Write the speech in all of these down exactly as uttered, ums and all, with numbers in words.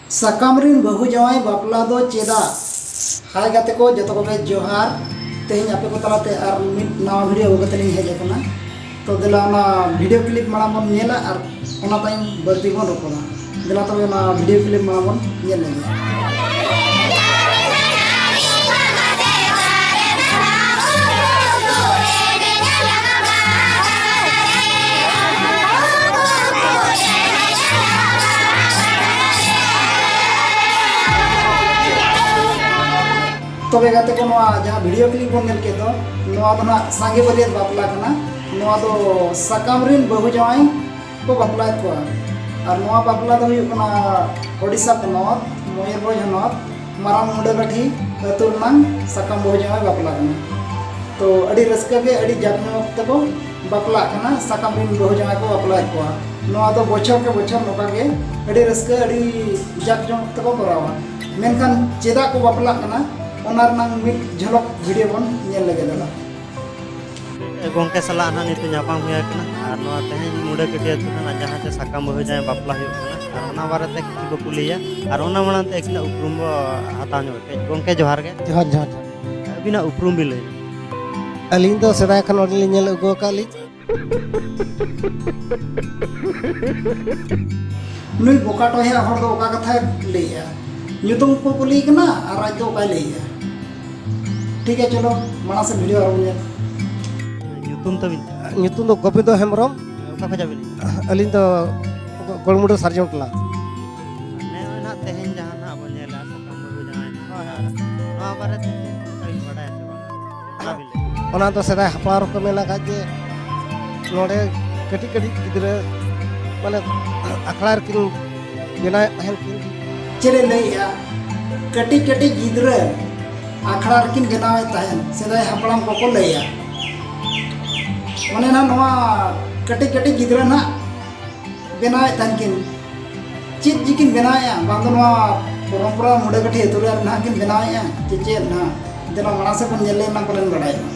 ᱥᱟᱠᱟᱢ ᱨᱤᱱ ᱵᱟᱹᱦᱩ ᱡᱟᱶᱟᱭ ᱵᱟᱯᱞᱟ ᱫᱚ ᱪᱮᱫᱟᱜ? ᱦᱟᱭ ᱜᱟᱛᱮ ᱠᱚ, ᱡᱚᱛᱚ ᱠᱚᱜᱮ ᱡᱚᱦᱟᱨ᱾ ᱛᱮᱦᱮᱧ ᱟᱯᱮ ᱠᱚ ᱛᱟᱞᱟᱛᱮ ᱟᱨ ᱢᱤᱫ ᱱᱟᱣᱟ ᱵᱷᱤᱰᱤᱭᱳ ᱟᱹᱜᱩ ᱠᱟᱛᱮ ᱞᱤᱧ ᱦᱮᱡ ᱟᱠᱟᱱᱟ᱾ ᱛᱚ ᱫᱮᱞᱟ, ᱚᱱᱟ ᱵᱷᱤᱰᱤᱭᱳ ᱠᱞᱤᱯ ᱢᱟᱲᱟᱝ ᱵᱚᱱ ᱧᱮᱞᱟ ᱟᱨ ᱚᱱᱟ ᱛᱟᱭᱚᱢ ᱵᱟᱹᱲᱛᱤ ᱵᱚᱱ ᱨᱚᱯᱚᱲᱟ᱾ ᱫᱮᱞᱟ ᱛᱚᱵᱮ, ᱚᱱᱟ ᱵᱷᱤᱰᱤᱭᱳ ᱠᱞᱤᱯ ᱢᱟᱲᱟᱝ ᱵᱚᱱ ᱧᱮᱞ ᱞᱮᱜᱮ᱾ ᱛᱚᱵᱮ ᱜᱟᱛᱮ ᱠᱚ, ᱱᱚᱣᱟ ᱡᱟᱦᱟᱸ ᱵᱷᱤᱰᱤᱭᱳ ᱠᱞᱤᱯ ᱵᱚᱱ ᱧᱮᱞ ᱠᱮᱫ ᱫᱚ, ᱱᱚᱣᱟ ᱫᱚ ᱱᱟᱜ ᱥᱟᱸᱜᱮ ᱵᱟᱹᱨᱭᱟᱹᱛ ᱵᱟᱯᱞᱟ ᱠᱟᱱᱟ᱾ ᱱᱚᱣᱟ ᱫᱚ ᱥᱟᱠᱟᱢ ᱨᱤᱱ ᱵᱟᱹᱦᱩ ᱡᱟᱶᱟᱭ ᱠᱚ ᱵᱟᱯᱞᱟᱭᱮᱫ ᱠᱚᱣᱟ᱾ ᱟᱨ ᱱᱚᱣᱟ ᱵᱟᱯᱞᱟ ᱫᱚ ᱦᱩᱭᱩᱜ ᱠᱟᱱᱟ ᱳᱰᱤᱥᱟ ᱯᱚᱱᱚᱛ, ᱢᱚᱭᱩᱨᱵᱷᱚᱸᱡᱽ ᱦᱚᱱᱚᱛ, ᱢᱟᱨᱟᱝ ᱢᱩᱰᱟᱹᱠᱟᱹᱴᱷᱤ ᱟᱹᱛᱩ ᱨᱮᱱᱟᱝ ᱥᱟᱠᱟᱢ ᱵᱟᱹᱦᱩ ᱡᱟᱶᱟᱭ ᱵᱟᱯᱞᱟ ᱠᱟᱱᱟ᱾ ᱛᱚ ᱟᱹᱰᱤ ᱨᱟᱹᱥᱠᱟᱹ ᱜᱮ, ᱟᱹᱰᱤ ᱡᱟᱠ ᱡᱚᱢᱚᱠ ᱛᱮᱠᱚ ᱵᱟᱯᱞᱟᱜ ᱠᱟᱱᱟ, ᱥᱟᱠᱟᱢ ᱨᱤᱱ ᱵᱟᱹᱦᱩ ᱡᱟᱶᱟᱭ ᱠᱚ ᱵᱟᱯᱞᱟᱭᱮᱫ ᱠᱚᱣᱟ᱾ ᱱᱚᱣᱟ ᱫᱚ ᱵᱚᱪᱷᱚᱨ ᱠᱮ ᱵᱚᱪᱷᱚᱨ ᱱᱚᱝᱠᱟ ᱜᱮ ᱟᱹᱰᱤ ᱨᱟᱹᱥᱠᱟᱹ, ᱟᱹᱰᱤ ᱡᱟᱠ ᱡᱚᱢᱚᱠ ᱛᱮᱠᱚ ᱠᱚᱨᱟᱣᱟ᱾ ᱢᱮᱱᱠᱷᱟᱱ ᱪᱮᱫᱟᱜ ᱠᱚ ᱵᱟᱯᱞᱟᱜ ᱠᱟᱱᱟ, ᱚᱱᱟ ᱨᱮᱱᱟᱝ ᱢᱤᱫ ᱡᱷᱚᱞᱚᱠ ᱵᱷᱤᱰᱤᱭᱳ ᱵᱚᱱ ᱧᱮᱞ ᱞᱮᱜᱮ ᱫᱟᱫᱟ᱾ ᱜᱚᱝᱠᱮ ᱥᱟᱞᱟᱜ ᱱᱟᱦᱟᱜ ᱱᱤᱛᱚᱜ ᱧᱟᱯᱟᱢ ᱦᱩᱭ ᱟᱠᱟᱱᱟ, ᱟᱨ ᱱᱚᱣᱟ ᱛᱮᱦᱮᱧ ᱢᱩᱰᱟᱹᱠᱟᱹᱴᱷᱤ ᱟᱹᱛᱩ ᱨᱮᱱᱟᱜ ᱡᱟᱦᱟᱸ ᱪᱮ ᱥᱟᱠᱟᱢ ᱵᱟᱹᱦᱩ ᱡᱟᱶᱟᱭ ᱵᱟᱯᱞᱟ ᱦᱩᱭᱩᱜ ᱠᱟᱱᱟ, ᱟᱨ ᱚᱱᱟ ᱵᱟᱨᱮᱛᱮ ᱠᱤᱪᱷᱩ ᱠᱚ ᱠᱩᱞᱤᱭᱟ, ᱟᱨ ᱚᱱᱟ ᱢᱟᱲᱟᱝ ᱛᱮ ᱟᱹᱠᱤᱱᱟᱜ ᱩᱯᱨᱩᱢ ᱵᱚ ᱦᱟᱛᱟᱣ ᱧᱚᱜ ᱠᱮᱫ᱾ ᱜᱚᱝᱠᱮ ᱡᱚᱦᱟᱨ ᱜᱮ᱾ ᱡᱚᱦᱟᱨ, ᱡᱚᱦᱟᱨ, ᱡᱚᱦᱟᱨ᱾ ᱟᱹᱵᱤᱱᱟᱜ ᱩᱯᱨᱩᱢ ᱵᱤᱱ ᱞᱟᱹᱭᱟ? ᱟᱹᱞᱤᱧ ᱫᱚ ᱥᱮᱫᱟᱭ ᱠᱷᱚᱱ ᱱᱚᱰᱮ ᱞᱤᱧ ᱧᱮᱞ ᱟᱹᱜᱩ ᱟᱠᱟᱫ ᱞᱤᱧ᱾ ᱱᱩᱭ ᱵᱚᱠᱟ ᱴᱚᱦᱮᱭᱟᱜ ᱦᱚᱲ ᱫᱚ ᱚᱠᱟ ᱠᱟᱛᱷᱟᱭ ᱞᱟᱹᱭᱮᱜᱼᱟ? ᱧᱩᱛᱩᱢ ᱠᱚ ᱠᱩᱞᱤᱭᱮ ᱠᱟᱱᱟ ᱟᱨ ᱟᱡ ᱫᱚ ᱚᱠᱟᱭ ᱞᱟᱹᱭᱮᱜᱼᱟ? ᱴᱷᱤᱠ ᱜᱮᱭᱟ, ᱪᱚᱞᱚ ᱢᱟᱲᱟᱝ ᱥᱮᱫ ᱵᱷᱤᱰᱤᱭᱳ ᱟᱨᱚ ᱧᱮᱞ᱾ ᱧᱩᱛᱩᱢ ᱛᱟᱵᱤᱱ? ᱧᱩᱛᱩᱢ ᱫᱚ ᱜᱳᱵᱤᱱᱫᱚ ᱦᱮᱢᱵᱨᱚᱢ᱾ ᱚᱠᱟ ᱠᱷᱚᱡᱟᱜ ᱵᱤᱱ ᱦᱮᱡ ᱮᱱᱟ? ᱟᱹᱞᱤᱧ ᱫᱚ ᱜᱚᱲᱢᱩᱰᱟᱹ ᱥᱟᱨᱡᱚᱢ ᱴᱚᱞᱟ᱾ ᱱᱚᱜᱼᱚᱭ ᱱᱟᱦᱟᱜ ᱛᱮᱦᱮᱧ ᱡᱟᱦᱟᱸ ᱱᱟᱦᱟᱜ ᱵᱚᱱ ᱧᱮᱞᱟ ᱥᱟᱠᱟᱢ ᱵᱟᱹᱦᱩ ᱡᱟᱶᱟᱭ, ᱦᱳᱭ, ᱦᱳᱭ᱾ ᱱᱚᱣᱟ ᱵᱟᱨᱮᱛᱮ ᱪᱮᱫ ᱚᱱᱠᱟ ᱵᱤᱱ ᱵᱟᱰᱟᱭᱟ ᱥᱮ ᱵᱟᱝ? ᱚᱱᱟ ᱵᱤᱱ ᱞᱟᱹᱭᱟ᱾ ᱚᱱᱟ ᱫᱚ ᱥᱮᱫᱟᱭ ᱦᱟᱯᱲᱟᱢ ᱠᱚ ᱢᱮᱱ ᱟᱠᱟᱫ ᱡᱮ ᱱᱚᱰᱮ ᱠᱟᱹᱴᱤᱡ ᱠᱟᱹᱴᱤᱡ ᱜᱤᱫᱽᱨᱟᱹ ᱢᱟᱱᱮ ᱟᱠᱷᱲᱟ ᱨᱮᱠᱤᱱ ᱵᱮᱱᱟᱣᱮᱫ ᱛᱟᱦᱮᱱ ᱠᱤᱱ᱾ ᱪᱮᱫ ᱮ ᱞᱟᱹᱭᱮᱜᱼᱟ? ᱠᱟᱹᱴᱤᱡ ᱠᱟᱹᱴᱤᱡ ᱜᱤᱫᱽᱨᱟᱹ ᱟᱠᱷᱲᱟ ᱨᱮᱠᱤᱱ ᱵᱮᱱᱟᱣᱮᱫ ᱛᱟᱦᱮᱱ, ᱥᱮᱫᱟᱭ ᱦᱟᱯᱲᱟᱢ ᱠᱚᱠᱚ ᱞᱟᱹᱭᱟ᱾ ᱢᱟᱱᱮ ᱱᱟᱜ ᱱᱚᱣᱟ ᱠᱟᱹᱴᱤᱡ ᱠᱟᱹᱴᱤᱡ ᱜᱤᱫᱽᱨᱟᱹ ᱱᱟᱜ ᱵᱮᱱᱟᱣᱮᱫ ᱛᱟᱦᱮᱱ ᱠᱤᱱ᱾ ᱪᱮᱫ ᱡᱮᱠᱤᱱ ᱵᱮᱱᱟᱣᱮᱫᱼᱟ? ᱵᱟᱝ ᱫᱚ ᱱᱚᱣᱟ ᱯᱚᱨᱚᱢᱯᱚᱨᱟ ᱢᱩᱰᱟᱹ ᱠᱟᱹᱴᱷᱤ ᱟᱹᱛᱩ ᱨᱮ ᱱᱟᱦᱟᱜ ᱠᱤᱱ ᱵᱮᱱᱟᱣᱮᱫᱼᱟ ᱪᱮ ᱪᱮᱫ ᱱᱟᱦᱟᱜ? ᱫᱮᱞᱟ ᱢᱟᱲᱟᱝ ᱥᱮᱫ ᱵᱚᱱ ᱧᱮᱞ ᱞᱮᱱ ᱱᱟ, ᱯᱟᱞᱮᱱ ᱵᱟᱰᱟᱭᱚᱜᱼᱟ᱾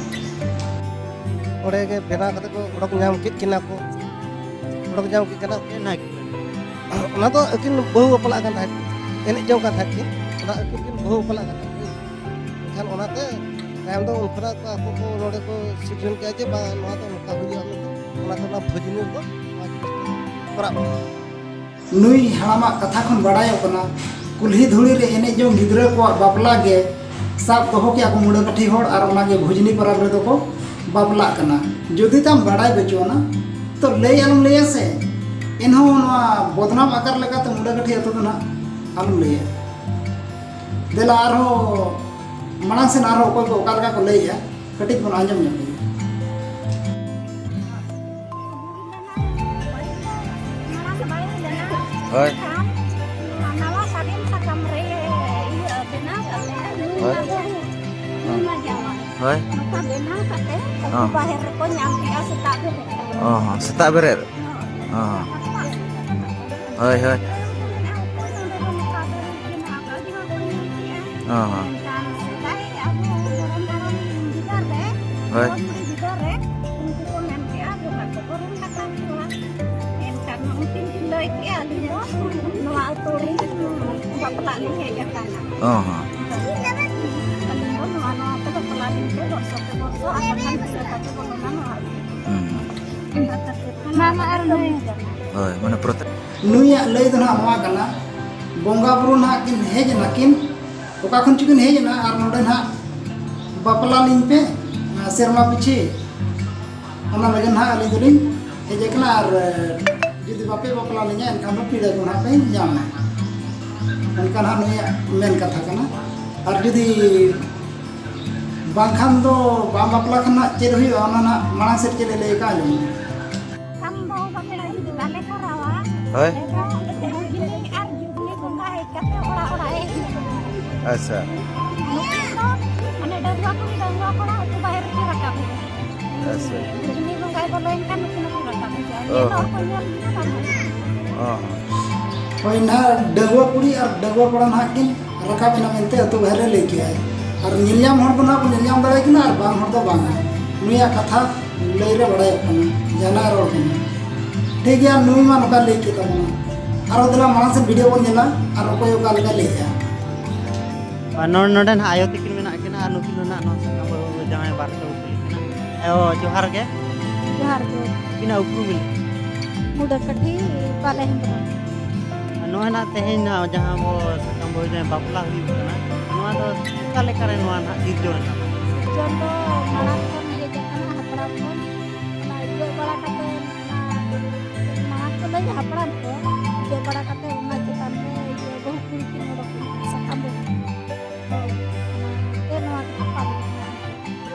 ᱚᱸᱰᱮ ᱜᱮ ᱵᱮᱱᱟᱣ ᱠᱟᱛᱮ ᱠᱚ ᱚᱰᱚᱠ ᱧᱟᱢ ᱠᱮᱫ ᱠᱤᱱᱟ ᱠᱚ᱾ ᱚᱰᱚᱠ ᱧᱟᱢ ᱠᱮᱫ ᱠᱤᱱᱟ᱾ ᱪᱮᱫ ᱱᱟᱦᱟᱜ ᱠᱤᱱ ᱵᱮᱱᱟᱣ? ᱚᱱᱟ ᱫᱚ ᱟᱹᱠᱤᱱ ᱵᱟᱹᱦᱩ ᱵᱟᱯᱞᱟᱜ ᱠᱟᱱ ᱛᱟᱦᱮᱸᱫ᱾ ᱮᱱᱮᱡ ᱡᱚᱝ ᱠᱟᱱ ᱛᱟᱦᱮᱸᱫ ᱠᱤᱱ, ᱚᱱᱟ ᱟᱹᱠᱤᱱ ᱠᱤᱱ ᱵᱟᱹᱦᱩ ᱵᱟᱯᱞᱟᱜ ᱠᱟᱱ ᱛᱟᱦᱮᱸᱫ᱾ ᱮᱱᱠᱷᱟᱱ ᱚᱱᱟᱛᱮ ᱛᱟᱭᱚᱢ ᱫᱚ ᱩᱱᱠᱩ ᱠᱚ ᱟᱠᱚ ᱠᱚ ᱱᱚᱰᱮ ᱠᱚ ᱥᱤᱴᱨᱮᱱ ᱠᱮᱫᱼᱟ ᱡᱮ ᱵᱟᱝ, ᱱᱚᱣᱟ ᱫᱚ ᱱᱚᱝᱠᱟ ᱦᱩᱭᱩᱜᱼᱟ ᱢᱮᱱᱛᱮ, ᱚᱱᱟᱛᱮ ᱚᱱᱟ ᱵᱷᱟᱹᱡᱽᱱᱤ ᱨᱮᱫᱚ ᱱᱚᱣᱟ ᱡᱤᱱᱤᱥ ᱫᱚ ᱠᱚᱨᱟᱣ ᱠᱟᱱᱟ᱾ ᱱᱩᱭ ᱦᱟᱲᱟᱢᱟᱜ ᱠᱟᱛᱷᱟ ᱠᱷᱚᱱ ᱵᱟᱲᱟᱭᱚᱜ ᱠᱟᱱᱟ, ᱠᱩᱞᱦᱤ ᱫᱷᱩᱲᱤ ᱨᱮ ᱮᱱᱮᱡ ᱡᱚᱝ ᱜᱤᱫᱽᱨᱟᱹ ᱠᱚᱣᱟᱜ ᱵᱟᱯᱞᱟ ᱜᱮ ᱥᱟᱵ ᱫᱚᱦᱚ ᱠᱮᱜᱼᱟ ᱠᱚ ᱢᱩᱰᱟᱹᱠᱟᱹᱴᱷᱤ ᱦᱚᱲ, ᱟᱨ ᱚᱱᱟᱜᱮ ᱵᱷᱩᱡᱽᱱᱤ ᱯᱚᱨᱚᱵᱽ ᱨᱮᱫᱚ ᱠᱚ ᱵᱟᱯᱞᱟᱜ ᱠᱟᱱᱟ᱾ ᱡᱩᱫᱤ ᱛᱟᱢ ᱵᱟᱲᱟᱭ ᱵᱟᱹᱪᱩᱜ ᱟᱱᱟ, ᱛᱚ ᱞᱟᱹᱭ ᱟᱞᱚᱢ ᱞᱟᱹᱭᱟ ᱥᱮ, ᱮᱱᱦᱚᱸ ᱱᱚᱣᱟ ᱵᱚᱫᱱᱟᱢ ᱟᱠᱟᱨ ᱞᱮᱠᱟᱛᱮ ᱢᱩᱰᱟᱹᱠᱟᱹᱴᱷᱤ ᱟᱹᱛᱩ ᱫᱚ ᱱᱟᱦᱟᱜ ᱟᱞᱚᱢ ᱞᱟᱹᱭᱟ᱾ ᱫᱮᱞᱟ ᱟᱨᱦᱚᱸ ᱢᱟᱲᱟᱝ ᱥᱮᱱ ᱟᱨᱦᱚᱸ ᱚᱠᱚᱭ ᱠᱚ ᱚᱠᱟ ᱞᱮᱠᱟ ᱠᱚ ᱞᱟᱹᱭᱮᱜᱼᱟ, ᱠᱟᱹᱴᱤᱡ ᱵᱚᱱ ᱟᱸᱡᱚᱢ ᱧᱚᱜ ᱞᱮᱜᱮ᱾ ᱦᱳᱭ᱾ ᱱᱟᱣᱟ ᱥᱟᱨᱡᱚᱢ ᱥᱟᱠᱟᱢ ᱨᱮ ᱤᱭᱟᱹ ᱵᱮᱱᱟᱣ ᱠᱟᱛᱮ ᱦᱳᱭ᱾ ᱱᱩᱭ ᱢᱟ ᱡᱟᱶᱟᱭ᱾ ᱦᱳᱭ᱾ ᱱᱚᱝᱠᱟ ᱵᱮᱱᱟᱣ ᱠᱟᱛᱮ ᱦᱚᱸ᱾ ᱵᱟᱦᱮᱨ ᱨᱮᱠᱚ ᱧᱟᱢ ᱠᱮᱜᱼᱟ ᱥᱮᱛᱟᱜ ᱵᱮᱨᱮᱫ᱾ ᱚ ᱦᱚᱸ, ᱥᱮᱛᱟᱜ ᱵᱮᱨᱮᱫ᱾ ᱦᱚᱸ᱾ ᱦᱳᱭ, ᱦᱳᱭ᱾ ᱦᱚᱸ, ᱦᱚᱸ᱾ ᱦᱳᱭ᱾ ᱚ, ᱦᱚᱸ᱾ ᱦᱩᱸ᱾ ᱦᱳᱭ, ᱢᱟᱱᱮ ᱯᱨᱚᱛᱮᱠ ᱱᱩᱭᱟᱜ ᱞᱟᱹᱭ ᱫᱚ ᱱᱟᱦᱟᱜ ᱱᱚᱣᱟ ᱠᱟᱱᱟ, ᱵᱚᱸᱜᱟ ᱵᱩᱨᱩ ᱱᱟᱦᱟᱜ ᱠᱤᱱ ᱦᱮᱡ ᱮᱱᱟ ᱠᱤᱱ, ᱚᱠᱟ ᱠᱷᱚᱱ ᱪᱚᱠᱤᱱ ᱦᱮᱡ ᱮᱱᱟ, ᱟᱨ ᱱᱚᱰᱮ ᱱᱟᱦᱟᱜ ᱵᱟᱯᱞᱟ ᱞᱤᱧ ᱯᱮ, ᱟᱨ ᱥᱮᱨᱢᱟ ᱯᱤᱪᱷᱤ, ᱚᱱᱟ ᱞᱟᱹᱜᱤᱫ ᱱᱟᱦᱟᱜ ᱟᱹᱞᱤᱧ ᱫᱚᱞᱤᱧ ᱦᱮᱡ ᱟᱠᱟᱱᱟ, ᱟᱨ ᱡᱩᱫᱤ ᱵᱟᱯᱮ ᱵᱟᱯᱞᱟ ᱞᱤᱧᱟ, ᱮᱱᱠᱷᱟᱱ ᱫᱚ ᱯᱤᱲᱟᱹ ᱠᱚ ᱱᱟᱦᱟᱜ ᱯᱮ ᱧᱟᱢᱟ᱾ ᱚᱱᱠᱟ ᱱᱟᱦᱟᱜ ᱱᱩᱭᱟᱜ ᱢᱮᱱ ᱠᱟᱛᱷᱟ ᱠᱟᱱᱟ᱾ ᱟᱨ ᱡᱩᱫᱤ ᱵᱟᱝᱠᱷᱟᱱ ᱫᱚ ᱵᱟᱝ ᱵᱟᱯᱞᱟ ᱠᱷᱟᱱ ᱱᱟᱦᱟᱜ ᱪᱮᱫ ᱦᱩᱭᱩᱜᱼᱟ, ᱚᱱᱟ ᱱᱟᱦᱟᱜ ᱢᱟᱲᱟᱝ ᱥᱮᱫ ᱪᱮᱫ ᱮ ᱞᱟᱹᱭ ᱟᱠᱟᱫ, ᱟᱸᱡᱚᱢ ᱢᱮ᱾ ᱠᱷᱟᱱ ᱫᱚ ᱵᱟᱯᱞᱟ ᱡᱩᱫᱤ ᱵᱟᱞᱮ ᱠᱚᱨᱟᱣᱟ, ᱦᱳᱭ᱾ ᱮᱱᱠᱷᱟᱱ ᱵᱷᱩᱜᱽᱱᱤ ᱟᱨ ᱡᱩᱜᱽᱱᱤ ᱵᱚᱸᱜᱟ ᱦᱮᱡ ᱠᱟᱛᱮ ᱚᱲᱟᱜ ᱚᱲᱟᱜ ᱮ ᱦᱤᱡᱩᱜᱼᱟ᱾ ᱟᱪᱪᱷᱟ᱾ ᱱᱩᱠᱤᱱ ᱫᱚ ᱢᱟᱱᱮ ᱰᱟᱺᱜᱩᱣᱟᱹ ᱠᱩᱲᱤ ᱰᱟᱺᱜᱩᱣᱟᱹ ᱠᱚᱲᱟ ᱩᱛᱩ ᱵᱟᱦᱮᱨ ᱨᱮᱠᱤᱱ ᱨᱟᱠᱟᱵ ᱦᱩᱭᱩᱜᱼᱟ᱾ ᱟᱪᱪᱷᱟ᱾ ᱡᱩᱜᱽᱱᱤ ᱵᱚᱸᱜᱟᱭ ᱵᱚᱞᱚᱭᱮᱱ ᱠᱷᱟᱱ ᱱᱩᱠᱤᱱ ᱦᱚᱸᱠᱤᱱ ᱨᱟᱠᱟᱵ ᱦᱤᱡᱩᱜᱼᱟ᱾ ᱚ᱾ ᱧᱮᱞ ᱦᱚᱲ ᱠᱚ ᱧᱮᱞ ᱦᱤᱡᱩᱜᱼᱟ ᱵᱟᱝ? ᱚ᱾ ᱦᱳᱭ, ᱱᱟᱦᱟᱜ ᱰᱟᱺᱜᱩᱣᱟᱹ ᱠᱩᱲᱤ ᱟᱨ ᱰᱟᱺᱜᱩᱣᱟᱹ ᱠᱚᱲᱟ ᱱᱟᱦᱟᱜ ᱠᱤᱱ ᱨᱟᱠᱟᱵ ᱮᱱᱟ ᱢᱮᱱᱛᱮ ᱟᱹᱛᱩ ᱵᱟᱦᱮᱨ ᱨᱮ ᱞᱟᱹᱭ ᱠᱮᱜᱼᱟᱭ᱾ ᱟᱨ ᱧᱮᱞ ᱧᱟᱢ ᱦᱚᱲ ᱫᱚ ᱱᱟᱦᱟᱜ ᱠᱚ ᱧᱮᱞ ᱧᱟᱢ ᱫᱟᱲᱮ ᱠᱤᱱᱟ ᱟᱨ ᱵᱟᱝ ᱦᱚᱲ ᱫᱚ ᱵᱟᱝᱟ᱾ ᱱᱩᱭᱟᱜ ᱠᱟᱛᱷᱟ ᱞᱟᱹᱭ ᱨᱮ ᱵᱟᱲᱟᱭᱚᱜ ᱠᱟᱱᱟ, ᱡᱟᱦᱟᱱᱟᱜ ᱨᱚᱲ ᱠᱟᱱᱟ᱾ ᱴᱷᱤᱠ ᱜᱮᱭᱟ, ᱱᱩᱭ ᱢᱟ ᱱᱚᱝᱠᱟ ᱞᱟᱹᱭ ᱠᱮᱫ ᱛᱟᱵᱚᱱᱟ᱾ ᱟᱨᱚ ᱫᱮᱞᱟ ᱢᱟᱲᱟᱝ ᱥᱮᱫ ᱵᱷᱤᱰᱤᱭᱳ ᱵᱚᱱ ᱧᱮᱞᱟ ᱟᱨ ᱚᱠᱚᱭ ᱚᱠᱟ ᱞᱮᱠᱟᱭ ᱞᱟᱹᱭᱮᱫᱼᱟ᱾ ᱟᱨ ᱱᱚ-, ᱱᱚᱰᱮ ᱱᱟᱦᱟᱜ ᱟᱭᱳ ᱛᱟᱹᱠᱤᱱ ᱢᱮᱱᱟᱜ ᱠᱤᱱᱟ ᱟᱨ ᱱᱩᱠᱤᱱ ᱫᱚ ᱱᱟᱦᱟᱜ ᱱᱚᱣᱟ ᱥᱟᱠᱟᱢ ᱵᱟᱹᱦᱩ ᱡᱟᱶᱟᱭ ᱵᱟᱨ ᱠᱚ ᱠᱩᱞᱤ ᱠᱤᱱᱟ᱾ ᱟᱭᱳ, ᱡᱚᱦᱟᱨ ᱜᱮ᱾ ᱡᱚᱦᱟᱨ ᱜᱮ᱾ ᱟᱹᱵᱤᱱᱟᱜ ᱩᱯᱨᱩᱢ ᱵᱤᱱ ᱞᱟᱹᱭᱟ? ᱢᱩᱰᱟᱹ ᱠᱟᱹᱴᱷᱤ ᱵᱟᱞᱮ ᱦᱮᱢᱵᱨᱚᱢ᱾ ᱟᱨ ᱱᱚᱜᱼᱚᱭ ᱱᱟᱦᱟᱜ ᱛᱮᱦᱮᱧ ᱱᱟᱦᱟᱜ ᱡᱟᱦᱟᱸ ᱟᱵᱚ ᱥᱟᱠᱟᱢ ᱵᱟᱹᱦᱩ ᱡᱟᱶᱟᱭ ᱵᱟᱯᱞᱟ ᱦᱩᱭᱩᱜ ᱠᱟᱱᱟ, ᱱᱚᱣᱟ ᱫᱚ ᱚᱠᱟ ᱞᱮᱠᱟᱨᱮ ᱱᱚᱣᱟ ᱱᱟᱦᱟᱜ ᱥᱤᱨᱡᱚᱱ ᱮᱱᱟ? ᱥᱤᱨᱡᱚᱱ ᱫᱚ ᱢᱟᱲᱟᱝ ᱠᱷᱚᱱ ᱦᱮᱡ ᱟᱠᱟᱱᱟ, ᱦᱟᱯᱲᱟᱢ ᱠᱷᱚᱱ᱾ ᱚᱱᱟ ᱡᱚᱜ ᱵᱟᱲᱟ ᱠᱟᱛᱮ, ᱚᱱᱟ ᱢᱟᱲᱟᱝ ᱠᱚ ᱞᱟᱹᱭᱟ ᱦᱟᱯᱲᱟᱢ ᱠᱚ, ᱡᱚᱜ ᱵᱟᱲᱟ ᱠᱟᱛᱮ ᱚᱱᱟ ᱪᱮᱛᱟᱱ ᱨᱮ ᱤᱭᱟᱹ ᱵᱟᱹᱦᱩ ᱠᱩᱲᱤ ᱠᱤᱱ ᱚᱰᱚᱠ ᱮᱱᱟ, ᱥᱟᱠᱟᱢ ᱵᱟᱹᱦᱩ᱾ ᱦᱳᱭ, ᱚᱱᱟᱛᱮ ᱱᱚᱣᱟ ᱠᱚ ᱯᱟᱞᱚᱱ ᱮᱫᱟ᱾